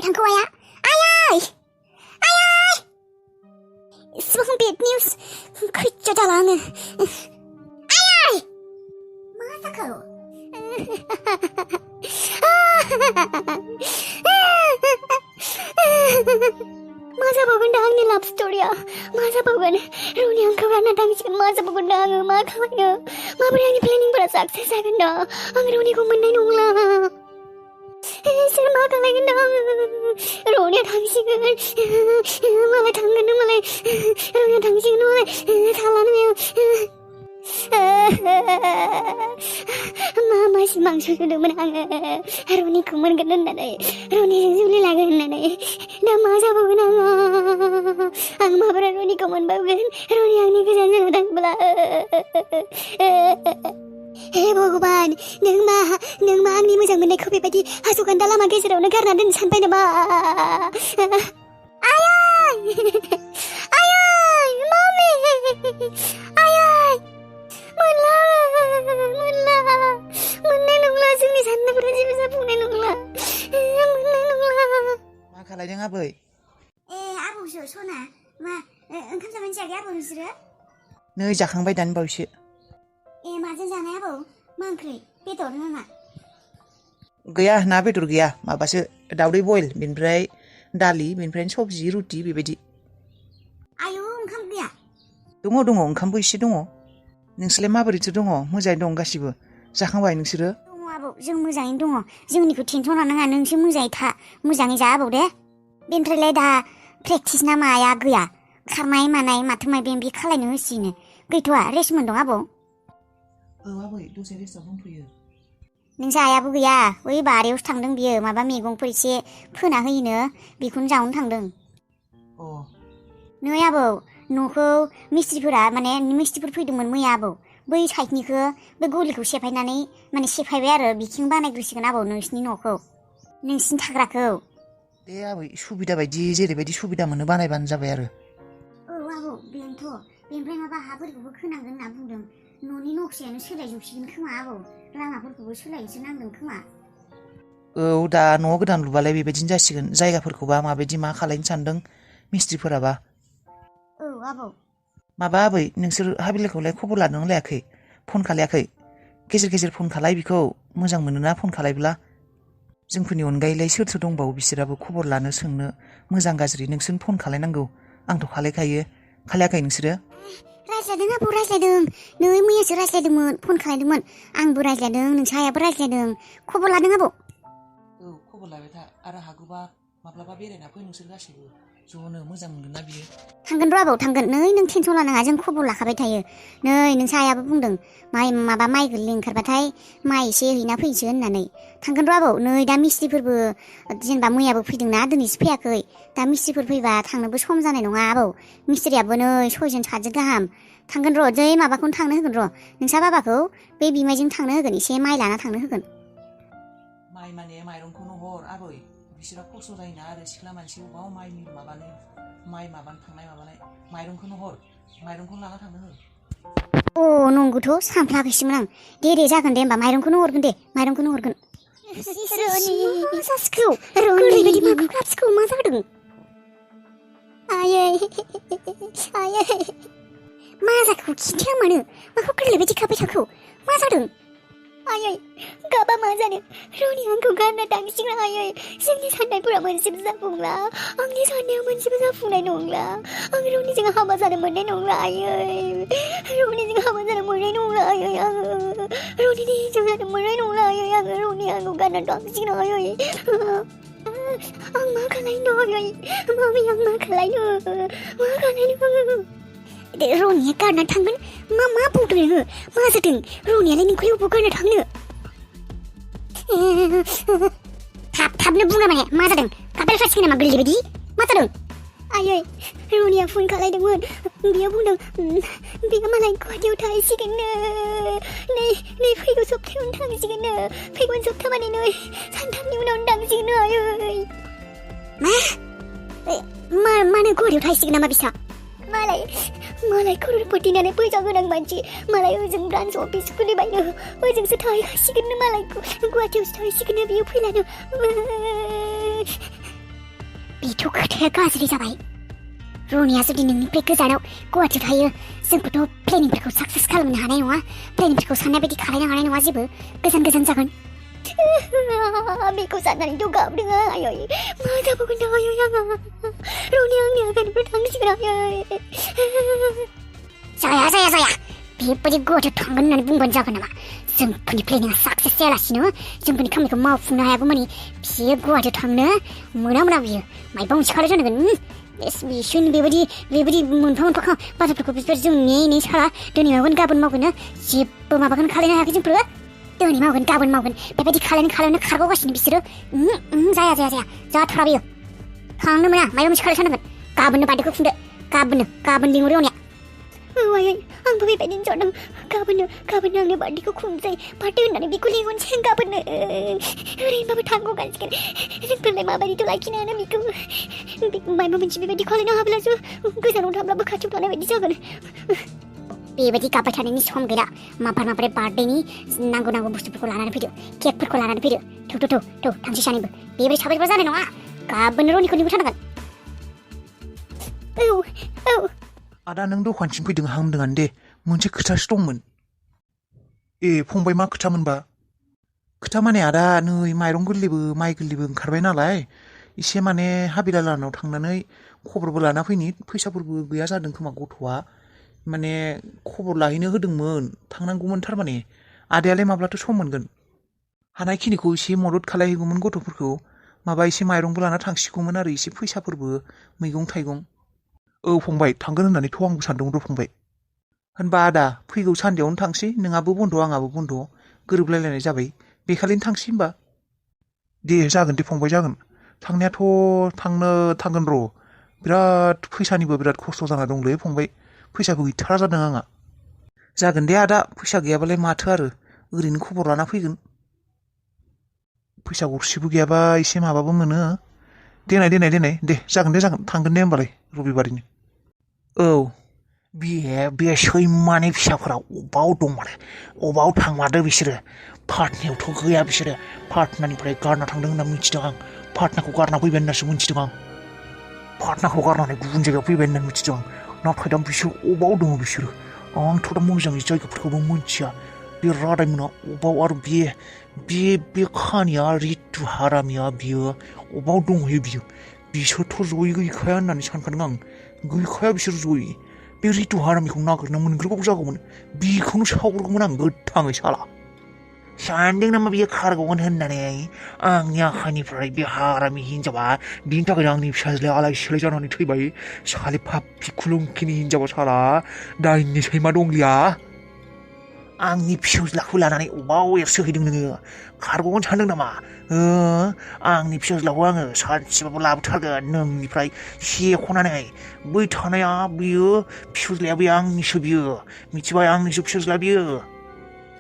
थांखौ आया आयै आयै इसेबां बेड निउस खैजा जाला आङो आयै मा जाखो मा जाबावगोन दा आंनि लाभ स्ट'रिया मा जाबावगोन रौनि आंखौ गारना थांसिगोन मा जाबावगोन दा आङो मा खालामनो माबोरै आंनि प्लेनिंफोरा साक्सेस जागोन दा आं रौनिखौ मोननाय नंला इसोर मा खालामगोन दा आङो रौनिया थांसिगोन मालाय थांगोन मालाय रौनिया थांसिगोन मालाय थालानो मा सिमां सुजुदोंमोन आङो रौनिखौ मोनगोन होननानै रौनिजों जुलि लागोन होननानै दा मा जाबावगोन आङो आं माबोरै रौनिखौ मोनबावगोन रौनि आंनि गोजान जाना थांब्ला हे भगबान नों मा आंनि मोजां मोननायखौ बेबायदि हासुगान्दा लामा गेजेरावनो गारना दोननो सानबाय नामा आयै आयै मामि आयै मोननाय नंला जोंनि साननायफोरा जेबो जाफुंनाय नंला मोननाय नंला मा खालायदों आबै आबौसो सना मा ओंखाम जाबाय जायाखै आबौ नोंसोरो नै जाखांबाय दानि बावैसो माजों जानाय आबौ मा ओंख्रि बेदर नामा गैया ना बेदर गैया माबासो दावदै बयल बेनिफ्राय दालि बेनिफ्राय सबजि रुटि बेबायदि आयौ ओंखाम गैया दङ ओंखामबो एसे दङ नोंसोरलाय माबोरैथो दङ मोजाङै दं गासिबो जाखांबाय नोंसोरो दङ आबौ जों मोजाङैनो दङ जोंनिखौ टेनसन लानाङा नोंसो मोजाङै था मोजाङै जा आबौ दे बेनिफ्रायलाय दा प्रेक्टिस ना माया गैया खारनाय मानाय माथो माबि बे खालायनो होसिनो गैथ'आ रेस्ट मोनदों आबौ आबै दसे रेस्टआव दंथ'यो नोंसा आयाबो गैया बै बारियावसो थांदों बियो माबा मैगंफोर एसे फोना होयोनो बेखौनो जावनो थांदों नै आबौ न'खौ मिस्ट्रिफोर फैदोंमोन मैया आबौ बै साइडनिखौ बे गलिखौ सेफायनानै माने सेफायबाय आरो बिथिं बानायग्रोसिगोन आबौ नोंसिनि न'खौ नोंसिनि थाग्राखौ दे आबै सुबिदा बायदि जेरैबायदि सुबिदा मोनो बानायबानो जाबाय आरो आबौ बेनोथ' बेनिफ्राय माबा हाफोरखौबो खोनांगोन होनना बुंदों न'नि नक्सायानो सोलायजोबसिगोन खोमा आबौ लामाफोरखौबो सोलायनोसो नांदों खोमा दा न' गोदान लुबालाय बेबायदिनो जासिगोन जायगाफोरखौबा माबायदि मा खालायनो सानदों मिस्ट्रिफोराबा आबौ माबा आबै नोंसोर हाबिलाखौलाय खबर लादों लायाखै फन खालायाखै गेजेर गेजेर फन खालाय बिखौ मोजां मोनोना फन खालायब्ला जोंफोरनि अनगायैलाय सोर दंबावो बिसोराबो खबर लानो सोंनो मोजां गाज्रि नोंसोरनो फन खालायनांगौ आंथ' खालायखायो खालायाखै नोंसोरो रायज्लायदों आबौ रायज्लायदों नै मैयासो रायज्लायदोंमोन फन खालायदोंमोन आंबो रायज्लायदों नोंसा आयाबो रायज्लायदों खबर लादों आबौ खबर लाबाय था आरो हागौबा माब्लाबा बेरायना फै नोंसोर गासैबो ज'नो मोजां मोनगोन ना बियो थांगोन र' आबौ थांगोन नै नों टेनसन लानाङा जों खबर लाखाबाय थायो नै नोंसा आयाबो बुंदों माइ गोरलै ओंखारबाथाय माइ एसे हैना फैनोसै होननानै थांगोन र' आबौ नै दा मिस्ट्रिफोरबो जेनेबा मैयाबो फैदोंना दिनैसो फैयाखै दा मिस्ट्रिफोर फैबा थांनोबो सम जानाय नङा आबौ मिस्ट्रियाबो नै 6 जन 7 जन गाहाम थांगोन र' जै माबाखौनो थांनो होगोन र' नोंसा बाबाखौ बे बिमायजों थांनो होगोन एसे माइ लाना थांनो होगोन माइ माने माइरंखौनो हर आबै बिसोरा खस्थ' जायोना आरो सिख्ला मानसि अबाव माइ माबानो थांनाय माबानाय माइरंखौनो हर माइरंखौनो लाना थांनो हो नंगौथ' सानफ्लागासिनोमोन आं दे जागोन दे होमबा माइरंखौनो हरगोन मा जासिखौ ओरैबायदि माखौ खाथिखौ मा जादों आयै मा जाखो खिन्थाया मानो माखौ गोरलैबायदि खाबाय थाखो मा जादों आयै गाबा मा जानो रौनि आंखौ गारना थांसिगोन आयै जोंनि साननायफोरा मोनसेबो जाफुंला आंनि साननाया मोनसेबो जाफुंनाय नंला आं रौनिजों हाबा जानो मोननाय नंला आयै रौनिजों हाबा जानो मोननाय नंला आयै आङो रौनिनि हिनजाव जानो मोननाय नंला आयै आङो रौनि आंखौ गारना थांसिगोन आयै आं मा खालायनो आयै मामि आं मा खालायनो रौनिया गारना थांगोन मा बुंदों नोङो मा जादों रौनियालाय नोंखौ अबाव गारना थांनो थाबनो बुङा माने मा जादों गाबेलखासिगोन नामा गोरलै बायदि मा जादों आयै रौनिया फन खालायदोंमोन बियो बुंदों बियो मालाय गुवाहाटियाव थाहैसिगोननो नै फैगौ सप्तायावनो थांसिगोननो फैगौ सप्ता माने नै सानथामनि उनावनो थांसिगोननो आयै मानो गुवाहाटियाव थाहैसिगोन नामा बिसा मालाय करोड़पति नालाय फैसा गोनां मानसि मालाय ओजों ब्रान्च अफिस खुलिबायनो ओजोंसो थाहैखासिगोननो मालाय गुवाहाटियावसो थाहैसिगोननो बियो फैलानो बेथ' खोथाया गाज्रि जाबाय रनिया जुदि नोंनिफ्राय गोजानाव गुवाहाटियाव थायो जोंखौथ' प्लेनिंफोरखौ साक्सेस खालामनो हानाय नङा प्लेनिंफोरखौ साननाय बायदि खालायनो हानाय नङा जेबो गोजान गोजान जागोन बेखौ साननानैथ' गाबदों आयै मा जाबावगोन आयै आंहा रनिया आंनि आखाइनिफ्राय थांसिगोन आयै जाया बेबायदि गुवाहाटियाव थांगोन होननानै बुंबानो जागोन नामा जोंफोरनि प्लेनिंआ साक्सेस जायालासिनो जोंफोरनि खामानिखौ मावफुंनो हायागौ मानि बियो गुवाहाटियाव थांनो मोना बियो मायबा मोनसे खालाय जानांगोन बिसोरनि बेबायदि मोनफा मोनफा बाथ्राफोरखौ बिसोर जों नेयै साला दिनै मावगोन गाबोन मावगोन जेबो माबाखौनो खालायनो हायाखै जोंफोरो दिनै मावगोन गाबोन मावगोन बेबायदि खालायनो खारगावगासिनो बिसोरो जाया जाथारा बेयो थांनो मोना मायबा मोनसे खालाय थारनांगोन गाबोननो बार्थडेखौ खुंदो गाबोन लिंहरो रनिया आयै आंबो बेबायदिनो सानदों गाबोननो आंनि बार्थडेखौ खुंसै बार्थडे होननानै बेखौ लिंहरनोसै गाबोननो ओरैनोबाबो थांगौगासिगोन जोंफोरलाय माबायदिथ' लाखिनो हानो बेखौ मायबा मोनसे बेबायदि खालायनो हाब्लासो गोजानाव थाब्लाबो खाथियाव थानाय बायदि जागोन बेबायदि गाबबाय थानायनि सम गैला माबारै बार्थडेनि नांगौ बुस्थुफोरखौ लानानै फैदो केकफोरखौ लानानै फैदो थौ थांसै सानैबो बेबायदि साबायबा जानाय नङा गाबोननो रनिखौ लिंहरथारनांगोन औ आदा नों दखानसिम फैदों हामदोंआनो दे मोनसे खोथासो दंमोन फंबाय मा खोथामोनबा खोथा माने आदा नै माइरं गोरलैबो माइ गोरलैबो ओंखारबाय नालाय एसे माने हाबिलालानाव थांनानै खबरबो लाना फैनि फैसाफोरबो गैया जादों खोमा गथ'आ माने खबर लाहैनो होदोंमोन थांनांगौमोन थारमाने आदायालाय माब्लाथो सम मोनगोन हानायखिनिखौ एसे मदद खालायहैगौमोन गथ'फोरखौ माबा एसे माइरंबो लाना थांसिगौमोन आरो एसे फैसाफोरबो मैगं थाइगं फंबाय थांगोन होननानैथ' आंबो सानदोंमोन र' फंबाय होनबा आदा फैगौ सानदेआवनो थांसै नोंहाबो बन्द' आंहाबो बन्द' गोरोबलायलायनाय जाबाय बेखालिनो थांसै होमबा दे जागोन दे फंबाय जागोन थांनायाथ' थांगोन र' बिराद फैसानिबो बिराद खस्थ' जाना दंलै फंबाय फैसाबो गैथारा जादों आंहा जागोन दे आदा फैसा गैयाबालाय माथो आरो ओरैनो खबर लाना फैगोन फैसा गरसेबो गैयाबा एसे माबाबो मोनो देनाय दे जागोन थांगोन दे होमबालाय रबिबारैनो बे सैमानि फिसाफोरा अबाव दं माने अबाव थांमारदों बिसोरो पाटनायावथ' गैया बिसोरो पाटनानिफ्राय गारना थांदों होनना मिथिदों आं पाटनाखौ गारना फैबाय होननासो मिथिदों आं पाटनाखौ गारनानै गुबुन जायगायाव फैबाय होनना मिथिदों आं नाथाय दा बिसोर अबाव दङ बिसोरो आंथ' दा मोजाङै जायगाफोरखौबो मिथिया बे रादायमोना अबाव आरो बे खानिया रितु हारामिया बियो अबाव दंहैयो बिसोरथ' जयै गैखाया होननानै सानखादों आं गैखाया बिसोर जयै बे रितु हारामिखौ नागिरना मोनग्रोबाबो जागौमोन बेखौनो सावग्रोगौमोन आं गोथाङै साला सानदों नामा बियो खारग'गोन होननानै आंनि आखाइनिफ्राय बे हारामि हिनजावा बिनि थाखायनो आंनि फिसाज्लाया आलाय सिलाय जानानै थैबाय साले फाफि खुलुंखिनि हिनजावा साला दाइननि सैमा दंलिया आंनि फिसौज्लाखौ लानानै अबाव एरसोहैदों नोङो खारग'गोन सानदों नामा आंनि फिसौज्लाखौ आङो सानसेबाबो लाबोथारगोन नोंनिफ्राय सेख'नानै बै थानाया बियो फिसौज्लाया बे आंनिसो बियो मिथिबाय आंनिसो फिसौज्ला बियो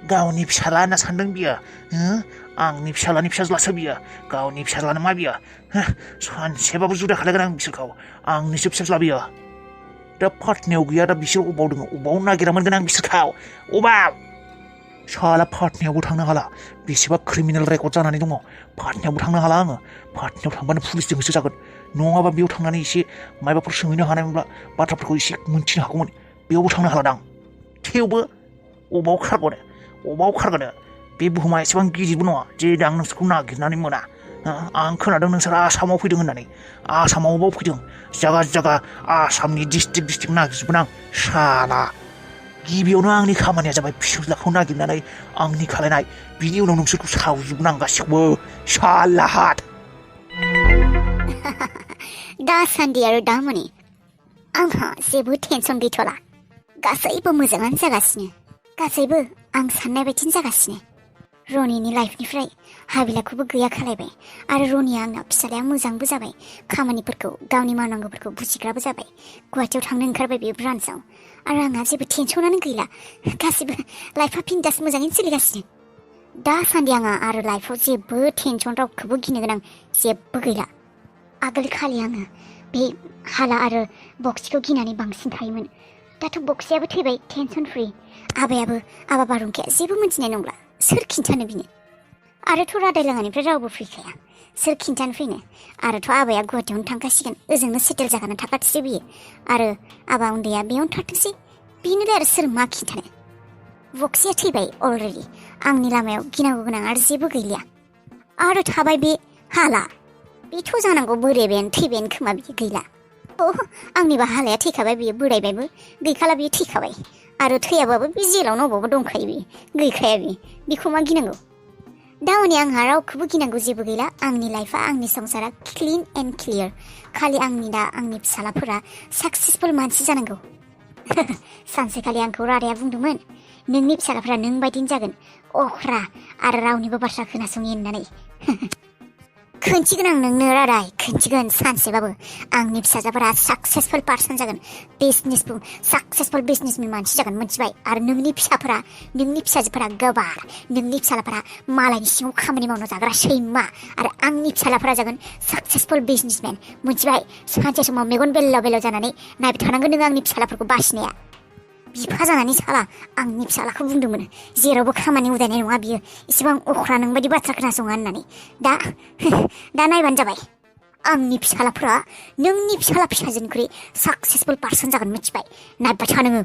गावनि फिसाला होनना सानदों बियो आंनि फिसालानि फिसाज्लासो बियो गावनि फिसाज्लानो मा बियो सानसेबाबो जुदा खालायगोन आं बिसोरखौ आंनिसो फिसाज्ला बियो दा पाटनायाव गैया दा बिसोर अबाव दङ अबाव नागिरना मोनगोन आं बिसोरखौ अबाव साला पाटनायावबो थांनो हाला बेसेबा क्रिमिनेल रेकर्ड जानानै दङ पाटनायावबो थांनो हाला आङो पाटनायाव थांबानो पुलिसजों होसो जागोन नङाबा बेयाव थांनानै एसे माबाफोर सोंहैनो हानायमोनब्ला बाथ्राफोरखौ एसे मोनथिनो हागौमोन बेयावबो थांनो हाला दां थेवबो अबाव खारगोनो बे बुहुमा एसेबां गिदिरबो नङा जे आं नोंसोरखौ नागिरनानै मोना आं खोनादों नोंसोर आसामाव फैदों होननानै आसामाव अबाव फैदों जागा आसामनि डिस्ट्रिक्ट नागिरजोबगोन आं साला गिबियावनो आंनि खामानिया जाबाय फिसौज्लाखौ नागिरनानै आंनि खालायनाय बिनि उनाव नोंसोरखौ सावजोबगोन आं गासिखौबो साला हाट दासान्दि आरो दामानि आंहा जेबो टेनसन गैथ'ला गासैबो मोजाङानो जागासिनो गासैबो आं साननाय बायदिनो जागासिनो रनिनि लाइफनिफ्राय हाबिलाखौबो गैया खालायबाय आरो रनिया आंनाव फिसालाया मोजांबो जाबाय खामानिफोरखौ गावनि मावनांगौफोरखौ बुजिग्राबो जाबाय गुवाहाटियाव थांनो ओंखारबाय बे ब्रान्सआव आरो आंहा जेबो टेनसनानो गैला गासिबो लाइफआ बिन्दास मोजाङैनो सोलिगासिनो दासान्दि आंहा आरो लाइफआव जेबो टेनसन रावखौबो गिनो गोनां जेबो गैला आगोल खालि आङो बे हाला आरो बक्सिखौ गिनानै बांसिन थायोमोन दाथ' बक्सियाबो थैबाय टेनसन फ्रि आबा बारुंखाया जेबो मोनथिनाय नंला सोर खिन्थानो बिनो आरोथ' रादाय लाङानिफ्राय रावबो फैखाया सोर खिन्थानो फैनो आरोथ' आबाया गुवाहाटियावनो थांखासिगोन ओजोंनो सेटेल जागाना थाखाथोंसै बियो आरो आबा उन्दैया बेयावनो थाथोंसै बेनोलाय आरो सोर मा खिन्थानो बक्सिया थैबाय अलरेडि आंनि लामायाव गिनांगौ गोनां आरो जेबो गैलिया आरो थाबाय बे हाला बेथ' जानांगौ बोरायबायानो थैबायानो खोमा बियो गैला आंनिबा हालाया थैखाबाय बियो बोरायबायबो गैखाला बियो थैखाबाय आरो थैयाबाबो बे जेलावनो अबावबा दंखायो बियो गैखाया बियो बेखौ मा गिनांगौ दा हनै आंहा रावखौबो गिनांगौ जेबो गैला आंनि लाइफआ आंनि संसारा क्लिन एन्ड क्लियार खालि आंनि फिसालाफोरा साक्सेसफुल मानसि जानांगौ सानसेखालि आंखौ रादाया बुंदोंमोन नोंनि फिसालाफोरा नों बायदिनो जागोन अख्रा आरो रावनिबो बाथ्रा खोनासङि होननानै खोन्थिगोन आं नोंनो रादाय खोन्थिगोन सानसेबाबो आंनि फिसाजोफोरा साक्सेसफुल पार्सन जागोन साक्सेसफुल बिजनेसमेन मानसि जागोन मिथिबाय आरो नोंनि फिसाजोफोरा गोबार नोंनि फिसालाफोरा मालायनि सिङाव खामानि मावनो जाग्रा सैमा आरो आंनि फिसालाफोरा जागोन साक्सेसफुल बिजनेसमेन मिथिबाय सानसे समाव मेगन बेल्लाव बेल्लाव जानानै नायबाय थानांगोन नोङो आंनि फिसालाफोरखौ बासिनाया बिफा जानानै साला आंनि फिसालाखौ बुंदोंमोन जेरावबो खामानि उदायनाय नङा बियो इसेबां अख्रा नोंबायदि बाथ्रा खोनासङा होननानै दा नायबानो जाबाय आंनि फिसालाफोरा नोंनि फिसाला फिसाजोनिख्रुइ साक्सेसफुल पार्सन जागोन मिथिबाय नायबाय था नोङो